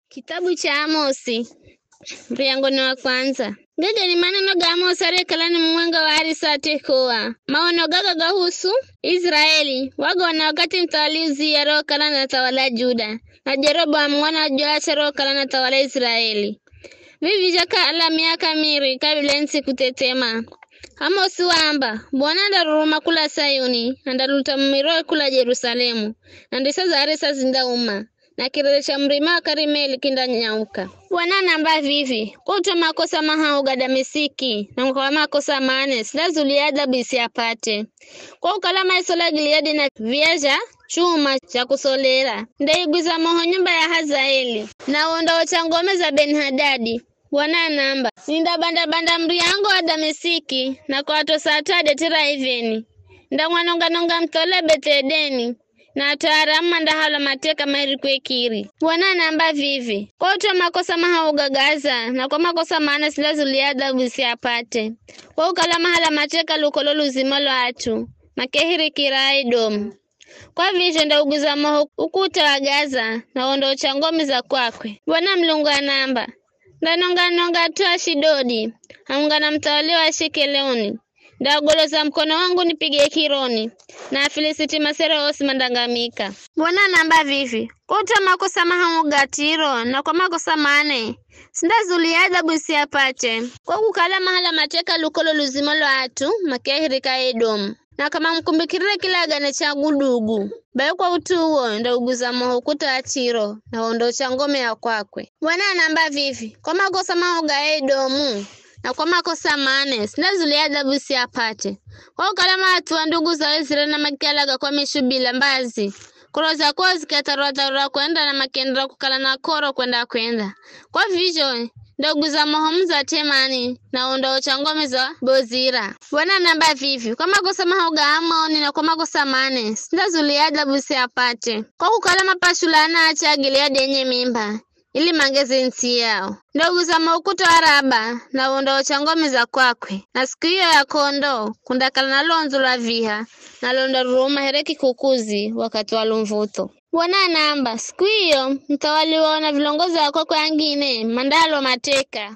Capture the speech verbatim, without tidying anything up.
Kitabu cha Amosi, muryango ni wa kwandza. Gaga ni maneno ga Amosi ariyekala ni mumwenga wa arisa a Tekoa. Maono gaga gahusu Iziraeli, wagaona wakathi muthawali Uziya arihokala anathawala Juda, na Jeroboamu mwana wa Joasha arihokala anathawala Iziraeli. Vivi zhakala miaka miri kabila ye nts'i kuthethema. Amosi waamba, Bwana andaruruma kula Sayuni, andaluta mumirowe kula Jerusalemu, na ndisa za arisa zindauma, na kirere cha murima wa Karimeli kindanyauka. Bwana anaamba vivi, Kwa ut'u wa makosa mahahu ga Damisiki, na kwa makosa mane, sindazulia adhabu isiapate. Kwa kukala maiso la Gileadi na viya zha chuma cha kusolera, ndaigwiza moho nyumba ya Hazaeli, na wondaocha ngome za Beni-Hadadi. Bwana anaamba, Nindabanda-banda muryango wa Damisiki, na kuatosa at'u a Detera Iveni. Ndamwanonga-nonga muthole Bethedeni, na at'u a Aramu mandahalwa mateka mairikwe kiri. Bwana anaamba vivi, Kwa ut'u wa makosa mahahu ga Gaza, na kwa makosa mane sindazulia adhabu isiapate. Kwa kukala mahala mateka lukolo luzima lwa at'u, makehirikira Aedomu. Kwa vizho ndaugwiza moho ukuta wa Gaza, na wondaocha ngome za kwakwe. Bwana Mulungu anaamba, Ndanonga-nonga at'u a Ashidodi, hamwenga na muthawali wa Ashikeleoni. Ndaugoloza mukono wangu nipige Ekironi, na Afilisiti masere osi mandangamika. Bwana anaamba vivi, Kwa ut'u wa makosa mahahu ga Tiro, na kwa makosa mane, sindazulia adhabu isiapate. Kwa kukala mahala mateka lukolo luzima lwa at'u, makiahirika Edomu. Na k'amamukumbikirire kilagane changu ndugu, bai kwa ut'u uwo ndauguza moho ukuta wa Tiro, na wondaocha ngome ya kwakwe. Bwana anaamba vivi, Kwa makosa mahahu ga Edomu, na kwa makosa mane, sindazulia adhabu isiapate. Kwa kukala maathuwa ndugu za Iziraeli na makialaga kwa mishu bila mbazi, koro za kwao zikatharura-tharura kwenda na makienderera kukala na koro kwenda-kwenda. Kwa vizho, ndauguza moho mudzi wa Temani, na wondaocha ngome za Bozira. Bwana anaamba vivi, Kwa makosa mahahu ga Amoni na kwa makosa mane, sindazulia adhabu isiapate. Kwa kukala mapashula anaache a Gileadi enye mimba, ili mangeze ntsi yao. Ndauguza moho ukuta wa Raba, na wondaocha ngome za kwakwe. Na siku iyo ya kondo, kundakala na londzo lwa viha, na londa ruruma here kikukuzi wakathi wa lumvutho. Bwana anaamba, Siku iyo, muthawali wao na vilongozi wa kwakwe angine, mandaalwa mateka.